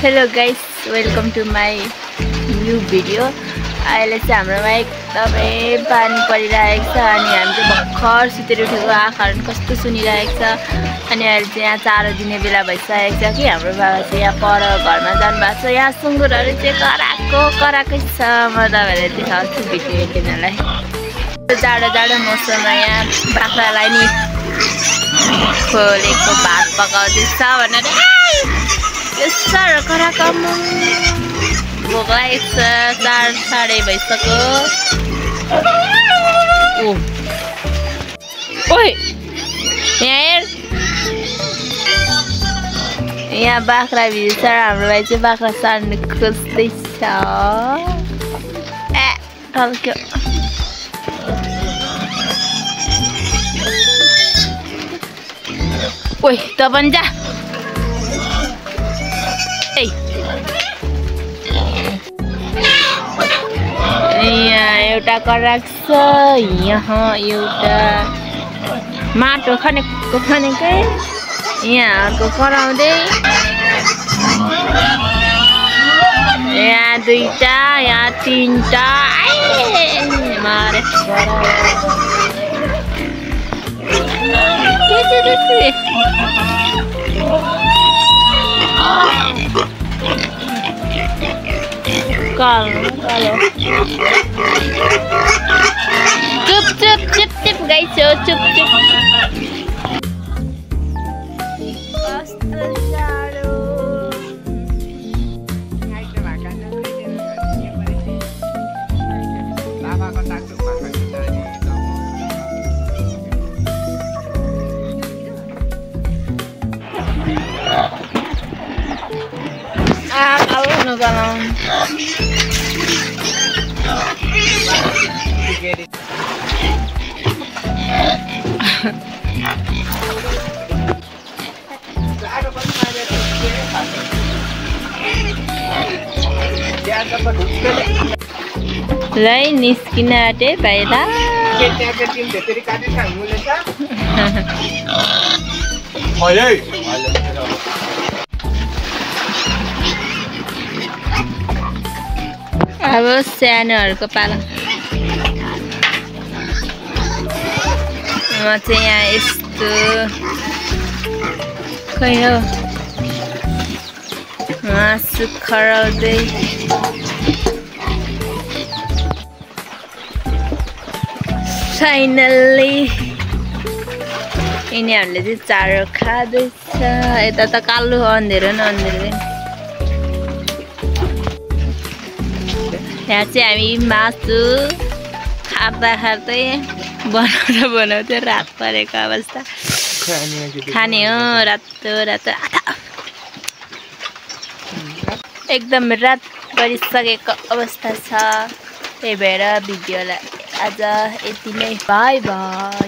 Hello guys, welcome to my new video. अहिले चाहिँ हाम्रोमा एकदमै पानी परिरहेको छ अनि हामी चाहिँ भर्खर सुतेर उठेको आँखाहरु कस्तो सुनिरहेको छ अनि अहिले चाहिँ यहाँ चारो दिने बेला भइसकेको छ कि हाम्रो बाबा चाहिँ यहाँ पर घरमा जानु भएको छ। यहाँ सुँगुरहरु चाहिँ कराकै छ। म तपाईहरुलाई देखाउँछु भिडियो हेर्नलाई। जाडो जाडो मौसममा यहाँ बाख्रालाई नि खोलेको भात पकाउँदैछ भनेर साह्रो कराएको भोक लागेको छ। 4:30 भइसक्यो। ओइ यहाँ हेर, यहाँ बाख्रा भित्र छ। हाम्रो भाइ चाहिँ बाख्रा सार्नु खोज्दैछ। टल्क्यो। ओइ त पनि जा। यहाँ एउटा कराएको छ, यहाँ एउटा माटो खनेकै यहाँ अर्को कराउँदै, यहाँ दुईटा, यहाँ तीनटा मारे कालो चुप गाइस हो, चुप लै निस्किन आँटे बाहिर। अब सानोहरूको पाला। म चाहिँ यहाँ यस्तो खै हो मासु खराउँदै फाइनल्ली यिनीहरूले चाहिँ चारो खाँदैछ। यता त कालो अँधेरो न अँधेरो। यहाँ चाहिँ हामी मासु खाँदै बनाउँदै रात परेको अवस्था खाने हो। रातो एकदम रात परिसकेको अवस्था छ। त्यही भएर भिडियोलाई आज यति नै। By by.